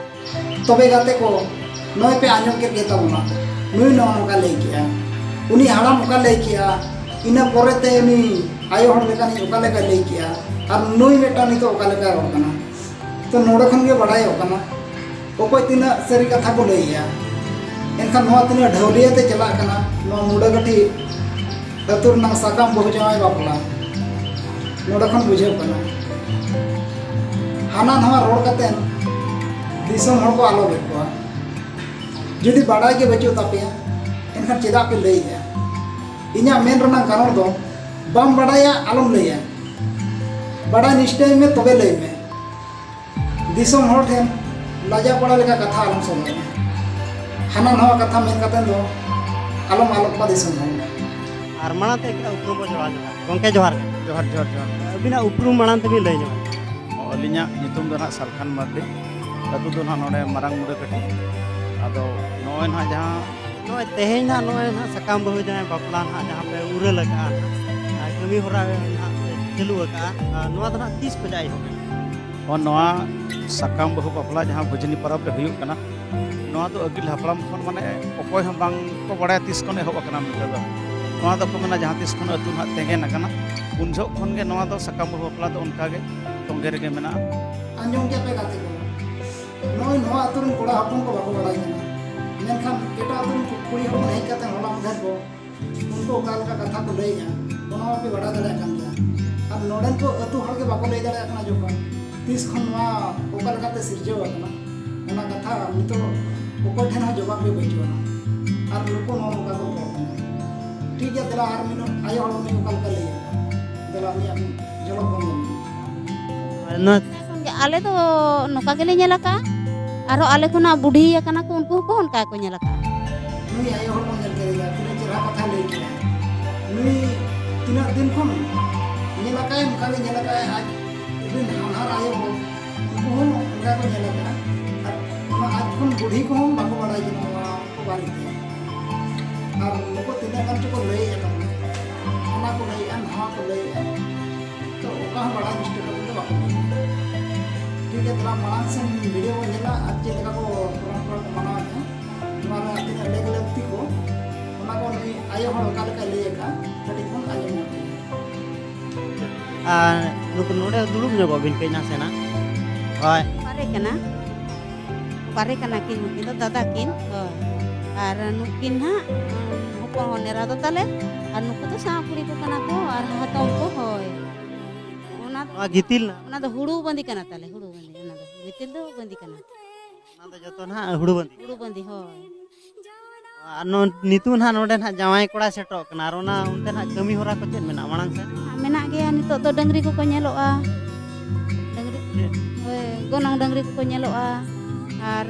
ᱛᱚᱵᱮ ᱜᱟᱛᱮ ᱠᱚ, ᱱᱚᱜᱼᱚᱭ ᱯᱮ ᱟᱸᱡᱚᱢ ᱠᱮᱫ ᱜᱮ ᱛᱟᱵᱚᱱᱟ, ᱱᱩᱭ ᱱᱚᱜᱼᱚ ᱱᱚᱝᱠᱟ ᱞᱟᱹᱭ ᱠᱮᱜᱼᱟ, ᱩᱱᱤ ᱦᱟᱲᱟᱢ ᱚᱠᱟ ᱞᱟᱹᱭ ᱠᱮᱜᱼᱟ, ᱤᱱᱟᱹ ᱯᱚᱨᱮᱛᱮ ᱩᱱᱤ ᱟᱭᱳ ᱦᱚᱲ ᱞᱮᱠᱟᱱᱤᱡ ᱚᱠᱟ ᱞᱮᱠᱟᱭ ᱞᱟᱹᱭ ᱠᱮᱜᱼᱟ, ᱟᱨ ᱱᱩᱭ ᱢᱤᱫᱴᱟᱝ ᱱᱤᱛᱚᱜ ᱚᱠᱟ ᱞᱮᱠᱟᱭ ᱨᱚᱲ ᱠᱟᱱᱟ᱾ ᱛᱚ, ᱱᱚᱰᱮ ᱠᱷᱚᱱ ᱜᱮ ᱵᱟᱲᱟᱭᱚᱜ ᱠᱟᱱᱟ ᱚᱠᱚᱭ ᱛᱤᱱᱟᱹᱜ ᱥᱟᱹᱨᱤ ᱠᱟᱛᱷᱟ ᱠᱚ ᱞᱟᱹᱭᱮᱜᱼᱟ᱾ ᱮᱱᱠᱷᱟᱱ ᱱᱚᱣᱟ ᱛᱤᱱᱟᱹᱜ ᱰᱷᱟᱹᱣᱞᱤᱭᱟᱹ ᱛᱮ ᱪᱟᱞᱟᱜ ᱠᱟᱱᱟ, ᱱᱚᱣᱟ ᱢᱩᱰᱟᱹ ᱠᱟᱹᱴᱷᱤ ᱟᱹᱛᱩ ᱨᱮᱱᱟᱜ ᱥᱟᱠᱟᱢ ᱵᱟᱹᱦᱩ ᱡᱟᱶᱟᱭ ᱵᱟᱯᱞᱟ, ᱱᱚᱰᱮ ᱠᱷᱚᱱ ᱵᱩᱡᱷᱟᱹᱜ ᱠᱟᱱᱟ᱾ ᱦᱟᱱᱟ ᱱᱟᱣᱟ ᱨᱚᱲ ᱠᱟᱛᱮ ᱫᱤᱥᱚᱢ ᱦᱚᱲ ᱠᱚ ᱟᱞᱚ ᱵᱮᱫ ᱠᱚᱣᱟ᱾ ᱡᱩᱫᱤ ᱵᱟᱰᱟᱭ ᱜᱮ ᱵᱟᱹᱪᱩᱜ ᱛᱟᱯᱮᱭᱟ, ᱮᱱᱠᱷᱟᱱ ᱪᱮᱫᱟᱜ ᱯᱮ ᱞᱟᱹᱭᱮᱜᱼᱟ? ᱤᱧᱟᱹᱜ ᱢᱮᱱ ᱨᱮᱱᱟᱜ ᱠᱟᱨᱚᱱ ᱫᱚ, ᱵᱟᱢ ᱵᱟᱰᱟᱭᱟ ᱟᱞᱚᱢ ᱞᱟᱹᱭᱟ, ᱵᱟᱰᱟᱭ ᱱᱤᱥᱴᱟᱹᱭ ᱢᱮ ᱛᱚᱵᱮ ᱞᱟᱹᱭ ᱢᱮ᱾ ᱫᱤᱥᱚᱢ ᱦᱚᱲ ᱴᱷᱮᱱ ᱞᱟᱡᱟ ᱯᱟᱲᱟ ᱞᱮᱠᱟ ᱠᱟᱛᱷᱟ ᱟᱞᱚᱢ ᱥᱚᱫᱚᱨᱟ᱾ ᱦᱟᱱᱟ ᱱᱟᱣᱟ ᱠᱟᱛᱷᱟ ᱢᱮᱱ ᱠᱟᱛᱮ ᱫᱚ ᱟᱞᱚᱢ ᱟᱞᱚᱜ ᱢᱟ ᱫᱤᱥᱚᱢ ᱦᱚᱲ᱾ ᱟᱨ ᱢᱟᱲᱟᱝ ᱛᱮ ᱮᱠᱟᱞ ᱩᱯᱨᱩᱢ ᱵᱚ ᱡᱚᱦᱟᱨ ᱡᱚᱦᱟᱨ᱾ ᱜᱚᱢᱠᱮ ᱡᱚᱦᱟᱨ ᱜᱮ᱾ ᱡᱚᱦᱟᱨ, ᱡᱚᱦᱟᱨ, ᱡᱚᱦᱟᱨ᱾ ᱟᱹᱵᱤᱱᱟᱜ ᱩᱯᱨᱩᱢ ᱢᱟᱲᱟᱝ ᱛᱮᱵᱤᱱ ᱞᱟᱹᱭ ᱧᱚᱜ᱾ ᱟᱹᱞᱤᱧᱟᱜ ᱧᱩᱛᱩᱢ ᱫᱚ ᱱᱟᱦᱟᱜ ᱥᱟᱞᱠᱷᱟᱱ ᱢᱟᱨᱰᱤ᱾ ᱟᱹᱛᱩ ᱫᱚ ᱱᱟᱦᱟᱜ ᱱᱚᱰᱮ ᱢᱟᱨᱟᱝ ᱢᱩᱰᱟᱹ ᱠᱟᱹᱴᱷᱤ᱾ ᱟᱫᱚ ᱱᱚᱜᱼᱚᱭ ᱱᱟᱦᱟᱜ ᱡᱟᱦᱟᱸ ᱱᱚᱜᱼᱚᱭ ᱛᱮᱦᱮᱧ ᱱᱟᱦᱟᱜ ᱱᱚᱜᱼᱚᱭ ᱱᱟᱦᱟᱜ ᱥᱟᱠᱟᱢ ᱵᱟᱹᱦᱩ ᱡᱟᱶᱟᱭ ᱵᱟᱯᱞᱟ ᱱᱟᱦᱟᱜ ᱡᱟᱦᱟᱸ ᱯᱮ ᱩᱨᱟᱹᱞ ᱟᱠᱟᱜᱼᱟ ᱱᱟᱦᱟᱜ, ᱟᱨ ᱠᱟᱹᱢᱤ ᱦᱚᱨᱟ ᱱᱟᱦᱟᱜ ᱯᱮ ᱪᱟᱹᱞᱩ ᱟᱠᱟᱜᱼᱟ, ᱟᱨ ᱱᱚᱣᱟ ᱫᱚ ᱱᱟᱦᱟᱜ ᱛᱤᱥ ᱠᱷᱚᱱᱟᱜ ᱮᱦᱚᱵ ᱮᱱᱟ? ᱦᱚᱸ, ᱱᱚᱣᱟ ᱥᱟᱠᱟᱢ ᱵᱟᱹᱦᱩ ᱵᱟᱯᱞᱟ ᱡᱟᱦᱟᱸ ᱵᱷᱩᱡᱽᱱᱤ ᱯᱚᱨᱚᱵᱽ ᱨᱮ ᱦᱩᱭᱩᱜ ᱠᱟᱱᱟ, ᱱᱚᱣᱟ ᱫᱚ ᱟᱹᱜᱤᱞ ᱦᱟᱯᱲᱟᱢ ᱠᱷᱚᱱ ᱢᱟᱱᱮ ᱚᱠᱚᱭ ᱦᱚᱸ ᱵᱟᱝ ᱠᱚ ᱵᱟᱲᱟᱭᱟ ᱛᱤᱥ ᱠᱷᱚᱱ ᱮᱦᱚᱵ ᱟᱠᱟᱱᱟ ᱢᱮᱱᱛᱮ ᱫᱚ᱾ ᱱᱚᱣᱟ ᱫᱚᱠᱚ ᱢᱮᱱᱟ ᱡᱟᱦᱟᱸ ᱛᱤᱥ ᱠᱷᱚᱱ ᱟᱹᱛᱩ ᱱᱟᱦᱟᱜ ᱛᱮᱸᱜᱮᱱ ᱟᱠᱟᱱᱟ, ᱩᱱ ᱡᱚᱦᱚᱜ ᱠᱷᱚᱱ ᱜᱮ ᱱᱚᱣᱟ ᱫᱚ ᱥᱟᱠᱟᱢ ᱵᱟᱹᱦᱩ ᱵᱟᱯᱞᱟ ᱫᱚ ᱚᱱᱠᱟ ᱜᱮ ᱛᱚᱸᱜᱮ ᱨᱮᱜᱮ ᱢᱮᱱᱟᱜᱼᱟ᱾ ᱟᱸᱡᱚᱢ ᱠᱮᱫ ᱯᱮ ᱜᱟᱛᱮ ᱠᱚ, ᱱᱚᱜᱼᱚᱭ ᱱᱚᱣᱟ ᱟᱹᱛᱩ ᱨᱮᱱ ᱠᱚᱲᱟ ᱦᱚᱯᱚᱱ ᱠᱚ ᱵᱟᱠᱚ ᱵᱟᱲᱟᱭ ᱠᱟᱱᱟ, ᱢᱮᱱᱠᱷᱟᱱ ᱮᱴᱟᱜ ᱟᱹᱛᱩ ᱨᱮᱱ ᱠᱩᱲᱤ ᱦᱚᱯᱚᱱ ᱦᱮᱡ ᱠᱟᱛᱮ ᱦᱚᱞᱟ ᱢᱟᱫᱷᱮᱨ ᱠᱚ ᱩᱱᱠᱩ ᱚᱠᱟ ᱞᱮᱠᱟ ᱠᱟᱛᱷᱟ ᱠᱚ ᱞᱟᱹᱭᱮᱜᱼᱟ, ᱚᱱᱟ ᱢᱟᱯᱮ ᱵᱟᱲᱟᱭ ᱫᱟᱲᱮᱭᱟᱜ ᱠᱟᱱ ᱜᱮᱭᱟ᱾ ᱟᱨ ᱱᱚᱰᱮᱱ ᱠᱚ ᱟᱹᱛᱩ ᱦᱚᱲ ᱜᱮ ᱵᱟᱠᱚ ᱞᱟᱹᱭ ᱫᱟᱲᱮᱭᱟᱜ ᱠᱟᱱᱟ ᱡᱚᱠᱷᱚᱱ ᱛᱤᱥ ᱠᱷᱚᱱ ᱱᱚᱣᱟ ᱚᱠᱟ ᱞᱮᱠᱟᱛᱮ ᱥᱤᱨᱡᱟᱹᱣ ᱟᱠᱟᱱᱟ, ᱚᱱᱟ ᱠᱟᱛᱷᱟ ᱱᱤᱛᱚᱜ ᱚᱠᱚᱭ ᱴᱷᱮᱱ ᱦᱚᱸ ᱡᱚᱵᱟᱵ ᱜᱮ ᱵᱟᱹᱪᱩᱜ ᱟᱱᱟ᱾ ᱟᱨ ᱱᱩᱠᱩ ᱱᱚᱣᱟ ᱱᱚᱝᱠᱟ ᱠᱚ ᱨᱚᱲ ᱠᱟᱱᱟ᱾ ᱴᱷᱤᱠ ᱜᱮᱭᱟ, ᱫᱮᱞᱟ ᱟᱨ ᱢᱤᱫ ᱦᱚᱲ ᱟᱭᱳ ᱦᱚᱲ ᱩᱱᱤ ᱚᱠᱟ ᱞᱮᱠᱟ ᱞᱟᱹᱭᱟ, ᱫᱮᱞᱟ ᱩᱱᱤᱭᱟᱜ ᱡᱷᱚᱞᱚᱠ ᱵᱚᱱ ᱧᱮᱞ ᱞᱮᱜᱮ᱾ ᱱᱚᱣᱟ ᱟᱞᱮ ᱫᱚ ᱱᱚᱝᱠᱟ ᱜᱮᱞᱮ ᱧᱮᱞ ᱟᱠᱟᱫᱼᱟ, ᱟᱨᱦᱚᱸ ᱟᱞᱮ ᱠᱷᱚᱱᱟᱜ ᱵᱩᱰᱷᱤ ᱟᱠᱟᱱᱟ ᱠᱚ, ᱩᱱᱠᱩ ᱦᱚᱸᱠᱚ ᱚᱱᱠᱟ ᱜᱮᱠᱚ ᱧᱮᱞ ᱟᱠᱟᱫᱼᱟ᱾ ᱱᱩᱭ ᱟᱭᱳ ᱦᱚᱲ ᱵᱚᱱ ᱧᱮᱞ ᱠᱮᱫᱮᱭᱟ, ᱛᱤᱱᱟᱹᱜ ᱪᱮᱦᱨᱟ ᱠᱟᱛᱷᱟᱭ ᱞᱟᱹᱭ ᱠᱮᱫᱟ᱾ ᱱᱩᱭ ᱛᱤᱱᱟᱹᱜ ᱫᱤᱱ ᱠᱷᱚᱱ ᱧᱮᱞ ᱟᱠᱟᱫᱼᱟᱭ, ᱚᱱᱠᱟ ᱜᱮ ᱧᱮᱞ ᱟᱠᱟᱫᱼᱟᱭ, ᱟᱡ ᱨᱮᱱ ᱦᱟᱱᱦᱟᱨ ᱟᱭᱳ ᱦᱚᱲ, ᱩᱱᱠᱩ ᱦᱚᱸ ᱚᱱᱠᱟ ᱠᱚ ᱧᱮᱞ ᱟᱠᱟᱫᱼᱟ᱾ ᱟᱨ ᱚᱱᱟ ᱟᱡ ᱠᱷᱚᱱ ᱵᱩᱰᱷᱤ ᱠᱚᱦᱚᱸ ᱵᱟᱠᱚ ᱵᱟᱲᱟᱭ ᱠᱟᱱᱟ ᱱᱚᱣᱟ ᱠᱚ ᱵᱟᱨᱮᱛᱮ᱾ ᱟᱨ ᱱᱩᱠᱩ ᱛᱤᱱᱟᱹᱜ ᱜᱟᱱ ᱪᱚᱠᱚ ᱞᱟᱹᱭᱮᱫ ᱠᱟᱱᱟ, ᱦᱟᱱᱟ ᱠᱚ ᱞᱟᱹᱭᱮᱫᱼᱟ, ᱱᱟᱣᱟ ᱠᱚ ᱞᱟᱹᱭᱮᱫᱼᱟ, ᱛᱚ ᱚᱠᱟ ᱦᱚᱸ ᱵᱟᱲᱟᱭ ᱢᱩᱥᱠᱤᱞ ᱠᱟᱛᱮ ᱫᱚ ᱵᱟᱠᱚ ᱞᱟᱹᱭᱮᱫᱼᱟ᱾ ᱴᱷᱤᱠ ᱜᱮᱭᱟ, ᱛᱟᱦᱞᱮ ᱢᱟᱲᱟᱝ ᱥᱮᱱ ᱵᱷᱤᱰᱤᱭᱳ ᱵᱚᱱ ᱧᱮᱞᱟ ᱟᱨ ᱪᱮᱫ ᱞᱮᱠᱟ ᱠᱚ ᱯᱚᱨᱚᱢᱯᱚᱨᱟ ᱠᱚ ᱢᱟᱱᱟᱣᱮᱫᱼᱟ, ᱱᱚᱣᱟ ᱨᱮᱱᱟᱜ ᱛᱤᱱᱟᱹᱜ ᱞᱮᱠ ᱞᱟᱹᱠᱛᱤ ᱠᱚ, ᱚᱱᱟ ᱠᱚ ᱱᱩᱭ ᱟᱭᱳ ᱦᱚᱲ ᱚᱠᱟ ᱞᱮᱠᱟᱭ ᱞᱟᱹᱭ ᱟᱠᱟᱫᱼᱟ, ᱠᱟᱹᱴᱤᱡ ᱵᱚᱱ ᱟᱸᱡᱚᱢ ᱧᱚᱜ ᱞᱮᱜᱮ᱾ ᱟᱨ ᱱᱩᱠᱩ ᱱᱚᱰᱮ ᱫᱩᱲᱩᱵ ᱧᱚᱜᱚᱜ ᱵᱤᱱ ᱠᱟᱹᱡ ᱱᱟᱥᱮᱱᱟᱜ᱾ ᱦᱳᱭ᱾ ᱵᱟᱨᱮ ᱠᱟᱱᱟ, ᱵᱟᱨᱮ ᱠᱟᱱᱟ ᱠᱤᱱ, ᱱᱩᱠᱤᱱ ᱫᱚ ᱫᱟᱫᱟ ᱠᱤᱱ᱾ ᱦᱳᱭ᱾ ᱟᱨ ᱱᱩᱠᱤᱱ ᱦᱟᱸᱜ, ᱩᱢ, ᱦᱚᱯᱚᱱ ᱦᱚᱱ ᱮᱨᱟ ᱫᱚ ᱛᱟᱞᱮ, ᱟᱨ ᱱᱩᱠᱩ ᱫᱚ ᱥᱟᱶ ᱠᱩᱲᱤ ᱠᱚ ᱠᱟᱱᱟ ᱠᱚ, ᱟᱨ ᱦᱟᱛᱚᱢ ᱠᱚ, ᱦᱳᱭ᱾ ᱚᱱᱟ ᱫᱚ, ᱱᱚᱣᱟ ᱜᱤᱛᱤᱞ ᱱᱟ? ᱚᱱᱟ ᱫᱚ ᱦᱩᱲᱩ ᱵᱟᱸᱫᱤ ᱠᱟᱱᱟ ᱛᱟᱞᱮ, ᱦᱩᱲᱩ ᱵᱟᱸᱫᱤ, ᱚᱱᱟ ᱫᱚ ᱜᱤᱛᱤᱞ ᱫᱚ ᱵᱟᱸᱫᱤ ᱠᱟᱱᱟ᱾ ᱚᱱᱟ ᱫᱚ ᱡᱚᱛᱚ ᱱᱟᱦᱟᱜ ᱦᱩᱲᱩ ᱵᱟᱸᱫᱤ? ᱦᱩᱲᱩ ᱵᱟᱸᱫᱤ, ᱦᱳᱭ᱾ ᱟᱨ ᱱᱚ-, ᱱᱤᱛᱚᱜ ᱱᱟᱦᱟᱜ ᱱᱚᱰᱮ ᱱᱟᱦᱟᱜ ᱡᱟᱶᱟᱭ ᱠᱚᱲᱟᱭ ᱥᱮᱴᱮᱨᱚᱜ ᱠᱟᱱᱟ, ᱟᱨ ᱚᱱᱟ ᱚᱱᱛᱮ ᱱᱟᱦᱟᱜ ᱠᱟᱹᱢᱤ ᱦᱚᱨᱟ ᱠᱚ ᱪᱮᱫ ᱢᱮᱱᱟᱜᱼᱟ ᱢᱟᱲᱟᱝ ᱥᱮᱫ? ᱢᱮᱱᱟᱜ ᱜᱮᱭᱟ, ᱱᱤᱛᱚᱜ ᱫᱚ ᱰᱟᱹᱝᱨᱤ ᱠᱚᱠᱚ ᱧᱮᱞᱚᱜᱼᱟ, ᱰᱟᱹᱝᱨᱤ, ᱪᱮᱫ? ᱦᱳᱭ, ᱜᱚᱱᱚᱝ ᱰᱟᱹᱝᱨᱤ ᱠᱚᱠᱚ ᱧᱮᱞᱚᱜᱼᱟ, ᱟᱨ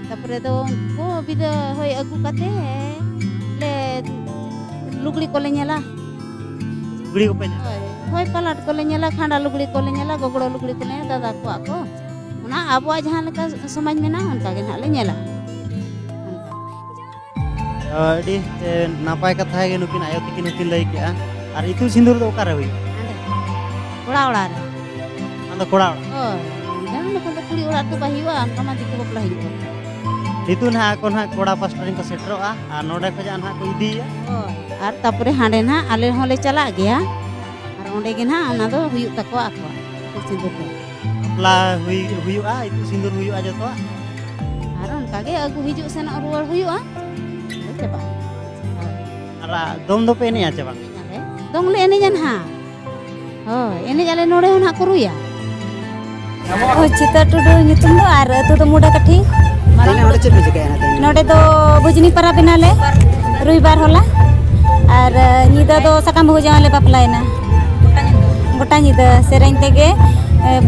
ᱛᱟᱯᱚᱨᱮ ᱫᱚ ᱩᱱᱠᱩ ᱵᱤᱫᱟᱹ, ᱦᱳᱭ, ᱟᱹᱜᱩ ᱠᱟᱛᱮ ᱞᱮ ᱞᱩᱜᱽᱲᱤ ᱠᱚᱞᱮ ᱧᱮᱞᱟ᱾ ᱞᱩᱜᱽᱲᱤ ᱠᱚᱯᱮ ᱧᱮᱞᱟ? ᱦᱳᱭ, ᱦᱳᱭ, ᱯᱟᱞᱟᱴ ᱠᱚᱞᱮ ᱧᱮᱞᱟ, ᱠᱷᱟᱸᱰᱟ ᱞᱩᱜᱽᱲᱤ ᱠᱚᱞᱮ ᱧᱮᱞᱟ, ᱜᱚᱜᱽᱲᱚ ᱞᱩᱜᱽᱲᱤ ᱠᱚᱞᱮ ᱧᱮᱞᱟ, ᱫᱟᱫᱟ ᱠᱚᱣᱟᱜ ᱠᱚ᱾ ᱚᱱᱟ ᱟᱵᱚᱣᱟᱜ ᱡᱟᱦᱟᱸ ᱞᱮᱠᱟ ᱥᱚᱢᱟᱡᱽ ᱢᱮᱱᱟᱜᱼᱟ, ᱚᱱᱠᱟ ᱜᱮ ᱱᱟᱦᱟᱜ ᱞᱮ ᱧᱮᱞᱟ᱾ ᱚᱱᱠᱟ᱾ ᱟᱹᱰᱤ, ᱮ, ᱱᱟᱯᱟᱭ ᱠᱟᱛᱷᱟ ᱜᱮ ᱱᱩᱠᱤᱱ ᱟᱭᱳ ᱛᱟᱹᱠᱤᱱ ᱦᱚᱸᱠᱤᱱ ᱞᱟᱹᱭ ᱠᱮᱜᱼᱟ᱾ ᱟᱨ ᱤᱛᱩᱫ ᱥᱤᱸᱫᱩᱨ ᱫᱚ ᱚᱠᱟᱨᱮ ᱦᱩᱭᱩᱜᱼᱟ? ᱦᱟᱸᱰᱮ, ᱠᱚᱲᱟ ᱚᱲᱟᱜ ᱨᱮ᱾ ᱚᱱᱟ ᱫᱚ ᱠᱚᱲᱟ ᱚᱲᱟᱜ? ᱦᱳᱭ, ᱚᱸᱰᱮ ᱠᱷᱚᱱ ᱫᱚ ᱠᱩᱲᱤ ᱚᱲᱟᱜ ᱨᱮᱫᱚ ᱵᱟᱭ ᱦᱩᱭᱩᱜᱼᱟ, ᱚᱱᱠᱟ ᱢᱟ ᱫᱤᱠᱩ ᱵᱟᱯᱞᱟ ᱦᱩᱭᱩᱜᱼᱟ᱾ ᱱᱤᱛᱚᱜ ᱱᱟᱦᱟᱜ ᱟᱠᱚ ᱱᱟᱦᱟᱜ ᱠᱚᱲᱟ ᱯᱟᱥᱴᱟ ᱨᱮᱱ ᱠᱚ ᱥᱮᱴᱮᱨᱚᱜᱼᱟ ᱟᱨ ᱱᱚᱰᱮ ᱠᱷᱚᱱᱟᱜ ᱱᱟᱦᱟᱜ ᱠᱚ ᱤᱫᱤᱭᱮᱭᱟ᱾ ᱦᱳᱭ, ᱟᱨ ᱛᱟᱯᱚᱨᱮ ᱦᱟᱸᱰᱮ ᱱᱟᱦᱟᱜ ᱟᱞᱮ ᱦᱚᱸᱞᱮ ᱪᱟᱞᱟᱜ ᱜᱮᱭᱟ, ᱟᱨ ᱚᱸᱰᱮ ᱜᱮ ᱱᱟᱦᱟᱜ ᱚᱱᱟ ᱫᱚ ᱦᱩᱭᱩᱜ ᱛᱟᱠᱚᱣᱟ ᱟᱠᱚᱣᱟᱜ ᱤᱛᱩᱫ ᱥᱤᱸᱫᱩᱨ ᱫᱚ᱾ ᱵᱟᱯᱞᱟ ᱦᱩᱭ, ᱦᱩᱭᱩᱜᱼᱟ, ᱤᱛᱩᱫ ᱥᱤᱸᱫᱩᱨ ᱦᱩᱭᱩᱜᱼᱟ ᱡᱚᱛᱚᱣᱟᱜ᱾ ᱟᱨ ᱚᱱᱠᱟ ᱜᱮ ᱟᱹᱜᱩ ᱦᱤᱡᱩᱜ ᱥᱮᱱᱚᱜ ᱨᱩᱣᱟᱹᱲ ᱦᱩᱭᱩᱜᱼᱟ, ᱟᱫᱚ ᱪᱟᱵᱟᱜᱼᱟ᱾ ᱦᱳᱭ᱾ ᱟᱨ ᱫᱚᱝ ᱫᱚᱯᱮ ᱮᱱᱮᱡᱼᱟ ᱪᱮ ᱵᱟᱝ? ᱮᱱᱮᱡ ᱟᱞᱮ, ᱫᱚᱝ ᱞᱮ ᱮᱱᱮᱡᱟ ᱱᱟᱦᱟᱜ᱾ ᱦᱳᱭ, ᱮᱱᱮᱡ ᱟᱞᱮ, ᱱᱚᱰᱮ ᱦᱚᱸ ᱱᱟᱦᱟᱜ ᱠᱚ ᱨᱩᱭᱟ᱾ ᱚ, ᱪᱤᱛᱟᱹ ᱴᱩᱰᱩ ᱧᱩᱛᱩᱢ ᱫᱚ, ᱟᱨ ᱟᱹᱛᱩ ᱫᱚ ᱢᱩᱰᱟᱹᱠᱟᱹᱴᱷᱤ᱾ ᱛᱮᱦᱮᱧ ᱱᱚᱰᱮ ᱪᱮᱫ ᱯᱮ ᱪᱤᱠᱟᱹᱭᱟ ᱛᱮᱦᱮᱧ? ᱱᱚᱰᱮ ᱫᱚ ᱵᱩᱡᱽᱱᱤ ᱯᱟᱨᱟ ᱵᱮᱱᱟᱞᱮ, ᱨᱚᱵᱤᱵᱟᱨ ᱦᱚᱞᱟ᱾ ᱟᱨ ᱧᱤᱫᱟᱹ ᱫᱚ ᱥᱟᱠᱟᱢ ᱵᱟᱹᱦᱩ ᱡᱟᱶᱟᱭ ᱞᱮ ᱵᱟᱯᱞᱟᱭᱮᱱᱟ᱾ ᱜᱚᱴᱟ ᱧᱤᱫᱟᱹ ᱥᱮᱨᱮᱧ ᱛᱮᱜᱮ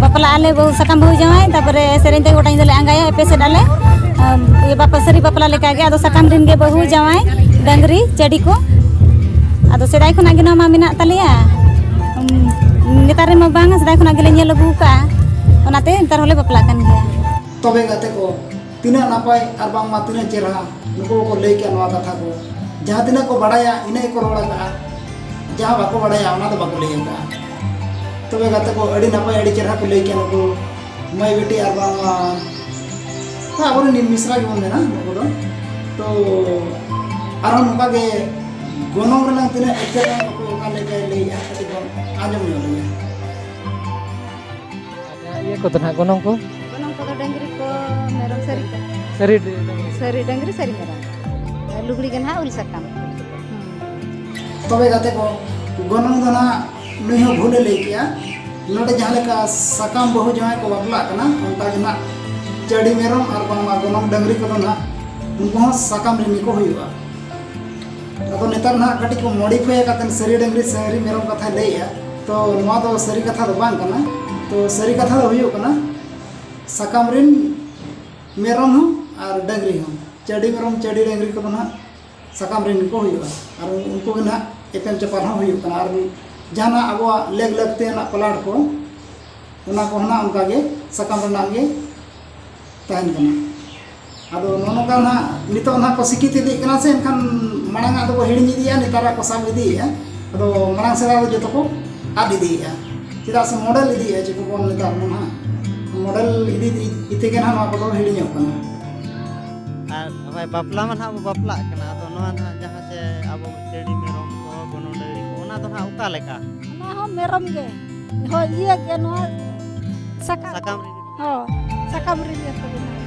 ᱵᱟᱯᱞᱟᱜ ᱟᱞᱮ ᱵᱟᱹᱦᱩ ᱥᱟᱠᱟᱢ ᱵᱟᱹᱦᱩ ᱡᱟᱶᱟᱭ, ᱛᱟᱨᱯᱚᱨᱮ ᱥᱮᱨᱮᱧ ᱛᱮᱜᱮ ᱜᱚᱴᱟ ᱧᱤᱫᱟᱹ ᱞᱮ ᱟᱸᱜᱟᱭᱟ, ᱮᱯᱮᱥᱮᱫ ᱟᱞᱮ᱾ ᱤᱭᱟᱹ ᱵᱟᱯᱞᱟ, ᱥᱟᱹᱨᱤ ᱵᱟᱯᱞᱟ ᱞᱮᱠᱟᱜᱮ᱾ ᱟᱫᱚ ᱥᱟᱠᱟᱢ ᱨᱮᱱ ᱜᱮ ᱵᱟᱹᱦᱩ ᱡᱟᱶᱟᱭ, ᱰᱟᱹᱝᱨᱤ, ᱪᱟᱹᱰᱤ ᱠᱚ᱾ ᱟᱫᱚ ᱥᱮᱫᱟᱭ ᱠᱷᱚᱱᱟᱜ ᱜᱮ ᱱᱚᱣᱟ ᱢᱟ ᱢᱮᱱᱟᱜ ᱛᱟᱞᱮᱭᱟ᱾ ᱱᱮᱛᱟᱨ ᱨᱮᱱ ᱢᱟ ᱵᱟᱝᱟ, ᱥᱮᱫᱟᱭ ᱠᱷᱚᱱᱟᱜ ᱜᱮᱞᱮ ᱧᱮᱞ ᱟᱹᱜᱩ ᱟᱠᱟᱫᱼᱟ, ᱚᱱᱟᱛᱮ ᱱᱮᱛᱟᱨ ᱦᱚᱸᱞᱮ ᱵᱟᱯᱞᱟᱜ ᱠᱟᱱ ᱜᱮᱭᱟ᱾ ᱛᱚᱵᱮ ᱜᱟᱛᱮ ᱠᱚ, ᱛᱤᱱᱟᱹᱜ ᱱᱟᱯᱟᱭ ᱟᱨ ᱵᱟᱝᱢᱟ ᱛᱤᱱᱟᱹᱜ ᱪᱮᱦᱨᱟ ᱱᱩᱠᱩ ᱠᱚ ᱞᱟᱹᱭ ᱠᱮᱜᱼᱟ ᱱᱚᱣᱟ ᱠᱟᱛᱷᱟ ᱠᱚ᱾ ᱡᱟᱦᱟᱸ ᱛᱤᱱᱟᱹᱜ ᱠᱚ ᱵᱟᱲᱟᱭᱟ, ᱤᱱᱟᱹ ᱜᱮᱠᱚ ᱨᱚᱲ ᱟᱠᱟᱫᱼᱟ᱾ ᱡᱟᱦᱟᱸ ᱵᱟᱠᱚ ᱵᱟᱲᱟᱭᱟ, ᱚᱱᱟ ᱫᱚ ᱵᱟᱠᱚ ᱞᱟᱹᱭ ᱟᱠᱟᱫᱼᱟ᱾ ᱛᱚᱵᱮ ᱜᱟᱛᱮ ᱠᱚ, ᱟᱹᱰᱤ ᱱᱟᱯᱟᱭ, ᱟᱹᱰᱤ ᱪᱮᱦᱨᱟ ᱠᱚ ᱞᱟᱹᱭ ᱠᱮᱜᱼᱟ ᱱᱩᱠᱩ ᱢᱟᱹᱭ ᱵᱤᱴᱤ ᱟᱨ ᱵᱟᱝᱢᱟ ᱟᱵᱚᱨᱮᱱ ᱢᱤᱥᱨᱟ ᱜᱮᱵᱚᱱ ᱢᱮᱱᱟ ᱱᱩᱠᱩ ᱫᱚ᱾ ᱛᱚ ᱟᱨᱦᱚᱸ ᱱᱚᱝᱠᱟ ᱜᱮ ᱜᱚᱱᱚᱝ ᱨᱮᱱᱟᱜ ᱛᱤᱱᱟᱹᱜ ᱮᱴᱠᱮᱴᱚᱬᱮ ᱠᱚ ᱚᱠᱟ ᱞᱮᱠᱟᱭ ᱞᱟᱹᱭᱮᱜᱼᱟ, ᱠᱟᱹᱴᱤᱡ ᱵᱚᱱ ᱟᱸᱡᱚᱢ ᱧᱚᱜ ᱞᱮᱜᱮ᱾ ᱟᱪᱪᱷᱟ, ᱤᱭᱟᱹ ᱠᱚᱫᱚ ᱱᱟᱦᱟᱜ ᱜᱚᱱᱚᱝ ᱠᱚ? ᱜᱚᱱᱚᱝ ᱠᱚᱫᱚ ᱰᱟᱹᱝᱨᱤ ᱠᱚ, ᱢᱮᱨᱚᱢ, ᱥᱟᱹᱨᱤ ᱠᱚ᱾ ᱥᱟᱹᱨᱤ ᱰᱟᱹᱝᱨᱤ᱾ ᱥᱟᱹᱨᱤ ᱰᱟᱹᱝᱨᱤ, ᱥᱟᱹᱨᱤ ᱢᱮᱨᱚᱢ᱾ ᱟᱨ ᱞᱩᱜᱽᱲᱤ ᱜᱮ ᱱᱟᱦᱟᱜ ᱩᱞ ᱥᱟᱠᱟᱢ᱾ ᱦᱩᱸ᱾ ᱛᱚᱵᱮ ᱜᱟᱛᱮ ᱠᱚ, ᱜᱚᱱᱚᱝ ᱫᱚ ᱱᱟᱦᱟᱜ ᱱᱩᱭ ᱦᱚᱸ ᱵᱷᱩᱞᱮ ᱞᱟᱹᱭ ᱠᱮᱜᱼᱟ᱾ ᱱᱚᱰᱮ ᱡᱟᱦᱟᱸ ᱞᱮᱠᱟ ᱥᱟᱠᱟᱢ ᱵᱟᱹᱦᱩ ᱡᱟᱶᱟᱭ ᱠᱚ ᱵᱟᱯᱞᱟᱜ ᱠᱟᱱᱟ, ᱚᱱᱠᱟ ᱜᱮ ᱱᱟᱦᱟᱜ ᱪᱟᱹᱰᱤ ᱢᱮᱨᱚᱢ ᱟᱨ ᱵᱟᱝᱢᱟ ᱜᱚᱱᱚᱝ ᱰᱟᱹᱝᱨᱤ ᱠᱚᱫᱚ ᱱᱟᱦᱟᱜ ᱩᱱᱠᱩ ᱦᱚᱸ ᱥᱟᱠᱟᱢ ᱨᱮᱱ ᱜᱮᱠᱚ ᱦᱩᱭᱩᱜᱼᱟ᱾ ᱟᱫᱚ ᱱᱮᱛᱟᱨ ᱱᱟᱦᱟᱜ ᱠᱟᱹᱴᱤᱡ ᱠᱚ modify ᱟᱠᱟᱫ ᱛᱮ ᱥᱟᱹᱨᱤ ᱰᱟᱹᱝᱨᱤ ᱥᱟᱹᱨᱤ ᱢᱮᱨᱚᱢ ᱠᱟᱛᱷᱟᱭ ᱞᱟᱹᱭᱮᱜᱼᱟ᱾ ᱛᱚ ᱱᱚᱣᱟ ᱫᱚ ᱥᱟᱹᱨᱤ ᱠᱟᱛᱷᱟ ᱫᱚ ᱵᱟᱝ ᱠᱟᱱᱟ᱾ ᱛᱚ ᱥᱟᱹᱨᱤ ᱠᱟᱛᱷᱟ ᱫᱚ ᱦᱩᱭᱩᱜ ᱠᱟᱱᱟ, ᱥᱟᱠᱟᱢ ᱨᱮᱱ ᱢᱮᱨᱚᱢ ᱦᱚᱸ ᱟᱨ ᱰᱟᱹᱝᱨᱤ ᱦᱚᱸ, ᱪᱟᱹᱰᱤ ᱢᱮᱨᱚᱢ, ᱪᱟᱹᱰᱤ ᱰᱟᱹᱝᱨᱤ ᱠᱚᱫᱚ ᱱᱟᱦᱟᱜ ᱥᱟᱠᱟᱢ ᱨᱮᱱ ᱜᱮᱠᱚ ᱦᱩᱭᱩᱜᱼᱟ᱾ ᱟᱨ ᱩᱱᱠᱩ ᱜᱮ ᱱᱟᱦᱟᱜ ᱮᱯᱮᱢ ᱪᱟᱯᱟᱞ ᱦᱚᱸ ᱦᱩᱭᱩᱜ ᱠᱟᱱᱟ᱾ ᱟᱨ ᱡᱟᱦᱟᱱᱟᱜ ᱟᱵᱚᱣᱟᱜ ᱞᱮᱜᱽ ᱞᱟᱹᱠᱛᱤᱭᱟᱱᱟᱜ ᱯᱟᱞᱟᱴ ᱠᱚ, ᱚᱱᱟ ᱠᱚᱦᱚᱸ ᱱᱟᱦᱟᱜ ᱚᱱᱠᱟ ᱜᱮ ᱥᱟᱠᱟᱢ ᱨᱮᱱᱟᱜ ᱜᱮ ᱛᱟᱦᱮᱱ ᱠᱟᱱᱟ᱾ ᱟᱫᱚ ᱱᱚᱜᱼᱚ ᱱᱚᱝᱠᱟ ᱱᱟᱦᱟᱜ ᱱᱤᱛᱚᱜ ᱱᱟᱦᱟᱜ ᱠᱚ ᱥᱤᱠᱠᱷᱤᱛ ᱤᱫᱤᱜ ᱠᱟᱱᱟ ᱥᱮ, ᱮᱱᱠᱷᱟᱱ ᱢᱟᱲᱟᱝ ᱟᱜ ᱫᱚᱠᱚ ᱦᱤᱲᱤᱧ ᱤᱫᱤᱭᱮᱫᱼᱟ, ᱱᱮᱛᱟᱨᱟᱜ ᱠᱚ ᱥᱟᱵ ᱤᱫᱤᱭᱮᱫᱼᱟ᱾ ᱟᱫᱚ ᱢᱟᱲᱟᱝ ᱥᱮᱫᱟᱜ ᱫᱚ ᱡᱚᱛᱚ ᱠᱚ ᱟᱫ ᱤᱫᱤᱭᱮᱫᱼᱟ, ᱪᱮᱫᱟᱜ ᱥᱮ model ᱤᱫᱤᱭᱮᱫᱼᱟ ᱪᱮᱫ ᱠᱚᱵᱚᱱ ᱱᱮᱛᱟᱨ ᱢᱟ ᱱᱟᱦᱟᱜ, model ᱤᱫᱤ ᱤᱫᱤ ᱛᱮᱜᱮ ᱱᱟᱦᱟᱜ ᱱᱚᱣᱟ ᱠᱚᱫᱚ ᱦᱤᱲᱤᱧᱚᱜ ᱠᱟᱱᱟ᱾ ᱟᱨ ᱦᱳᱭ, ᱵᱟᱯᱞᱟ ᱢᱟ ᱱᱟᱦᱟᱜ ᱵᱚ ᱵᱟᱯᱞᱟᱜ ᱠᱟᱱᱟ, ᱟᱫᱚ ᱱᱚᱣᱟ ᱱᱟᱦᱟᱜ ᱡᱟᱦᱟᱸ ᱡᱮ ᱟᱵᱚ ᱪᱟᱹᱰᱤ ᱢᱮᱨᱚᱢ ᱠᱚ, ᱜᱚᱱᱚᱝ ᱰᱟᱹᱝᱨᱤ ᱠᱚ, ᱚᱱᱟ ᱫᱚ ᱱᱟᱦᱟᱜ ᱚᱠᱟ ᱞᱮᱠᱟ? ᱚᱱᱟ ᱦᱚᱸ ᱢᱮᱨᱚᱢ ᱜᱮ᱾ ᱦᱳᱭ, ᱤᱭᱟᱹ ᱜᱮ, ᱱᱚᱣᱟ ᱥᱟᱠᱟᱢ᱾ ᱥᱟᱠᱟᱢ ᱨᱮ? ᱦᱳᱭ, ᱥᱟᱠᱟᱢ ᱨᱮ ᱤᱭᱟᱹ ᱠᱚ ᱵᱮᱱᱟᱣ᱾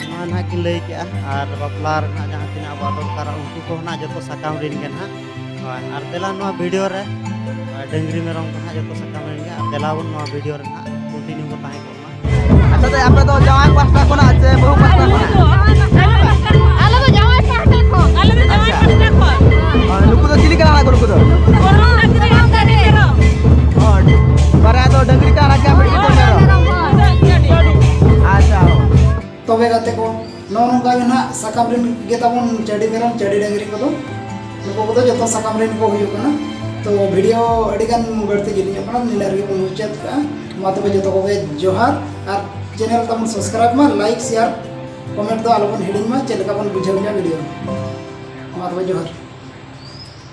ᱱᱚᱣᱟ ᱱᱟᱦᱟᱜ ᱠᱤᱱ ᱞᱟᱹᱭ ᱠᱮᱜᱼᱟ, ᱟᱨ ᱵᱟᱯᱞᱟ ᱨᱮ ᱱᱟᱦᱟᱜ ᱡᱟᱦᱟᱸ ᱛᱤᱱᱟᱹᱜ ᱟᱵᱚᱣᱟᱜ ᱫᱚᱨᱠᱟᱨᱟ, ᱩᱱᱠᱩ ᱠᱚᱦᱚᱸ ᱱᱟᱦᱟᱜ ᱡᱚᱛᱚ ᱥᱟᱠᱟᱢ ᱨᱮᱱ ᱜᱮ ᱱᱟᱦᱟᱜ᱾ ᱦᱳᱭ, ᱟᱨ ᱫᱮᱞᱟ ᱱᱚᱣᱟ video ᱨᱮ, ᱦᱳᱭ, ᱰᱟᱹᱝᱨᱤ ᱢᱮᱨᱚᱢ ᱠᱚ ᱱᱟᱦᱟᱜ ᱡᱚᱛᱚ ᱥᱟᱠᱟᱢ ᱨᱮᱱ ᱜᱮ, ᱟᱨ ᱫᱮᱞᱟ ᱵᱚᱱ ᱱᱚᱣᱟ video ᱨᱮ ᱱᱟᱦᱟᱜ continue ᱵᱚᱱ ᱛᱟᱦᱮᱸ ᱠᱚᱜ ᱢᱟ᱾ ᱟᱪᱪᱷᱟ, ᱫᱟᱹᱭ, ᱟᱯᱮ ᱫᱚ ᱡᱟᱶᱟᱭ ᱯᱟᱦᱴᱟ ᱠᱷᱚᱱᱟᱜ ᱪᱮ ᱵᱟᱹᱦᱩ ᱯᱟᱦᱴᱟ ᱠᱷᱚᱱᱟᱜ? ᱟᱞᱮ ᱫᱚ ᱡᱟᱶᱟᱭ ᱯᱟᱦᱴᱟ ᱠᱷᱚᱱ, ᱟᱞᱮ ᱫᱚ ᱡᱟᱶᱟᱭ ᱟᱪᱪᱷᱟ᱾ ᱯᱟᱦᱴᱟ ᱠᱷᱚᱱ᱾ ᱟᱨ ᱱᱩᱠᱩ ᱫᱚ ᱪᱤᱞᱤ ᱠᱟᱱᱟ ᱠᱚ? ᱱᱩᱠᱩ ᱫᱚ ᱵᱟᱨᱭᱟ ᱫᱚ ᱰᱟᱹᱝᱨᱤ ᱠᱚ ᱟᱨᱟᱜ ᱜᱮᱭᱟ, ᱢᱤᱫᱴᱤᱡ ᱫᱚ ᱢᱮᱨᱚᱢ᱾ ᱟᱪᱪᱷᱟ᱾ ᱛᱚᱵᱮ ᱜᱟᱛᱮ ᱠᱚ, ᱱᱚᱜᱼᱚ ᱱᱚᱝᱠᱟ ᱜᱮ ᱱᱟᱦᱟᱜ ᱥᱟᱠᱟᱢ ᱨᱮᱱ ᱜᱮ ᱛᱟᱵᱚᱱ ᱪᱟᱹᱰᱤ ᱢᱮᱨᱚᱢ, ᱪᱟᱹᱰᱤ ᱰᱟᱹᱝᱨᱤ ᱠᱚᱫᱚ᱾ ᱱᱩᱠᱩ ᱠᱚᱫᱚ ᱡᱚᱛᱚ ᱥᱟᱠᱟᱢ ᱨᱮᱱ ᱠᱚ ᱦᱩᱭᱩᱜ ᱠᱟᱱᱟ᱾ ᱛᱚ ᱵᱷᱤᱰᱤᱭᱳ ᱟᱹᱰᱤ ᱜᱟᱱ ᱵᱟᱹᱲᱛᱤ ᱡᱤᱞᱤᱧᱚᱜ ᱠᱟᱱᱟ, ᱱᱤᱱᱟᱹᱜ ᱨᱮᱜᱮ ᱵᱚᱱ ᱢᱩᱪᱟᱹᱫ ᱠᱟᱜᱼᱟ᱾ ᱢᱟ ᱛᱚᱵᱮ ᱡᱚᱛᱚ ᱠᱚᱜᱮ ᱡᱚᱦᱟᱨ, ᱟᱨ ᱪᱮᱱᱮᱞ ᱛᱟᱵᱚᱱ ᱥᱟᱵᱥᱠᱨᱟᱭᱤᱵᱽ ᱢᱟ, ᱞᱟᱭᱤᱠ, ᱥᱮᱭᱟᱨ, ᱠᱚᱢᱮᱱᱴ ᱫᱚ ᱟᱞᱚᱵᱚᱱ ᱦᱤᱲᱤᱧ ᱢᱟ, ᱪᱮᱫ ᱞᱮᱠᱟ ᱵᱚᱱ ᱵᱩᱡᱷᱟᱹᱣ ᱠᱮᱜᱼᱟ ᱵᱷᱤᱰᱤᱭᱳ᱾ ᱢᱟ ᱛᱚᱵᱮ ᱡᱚᱦᱟᱨ᱾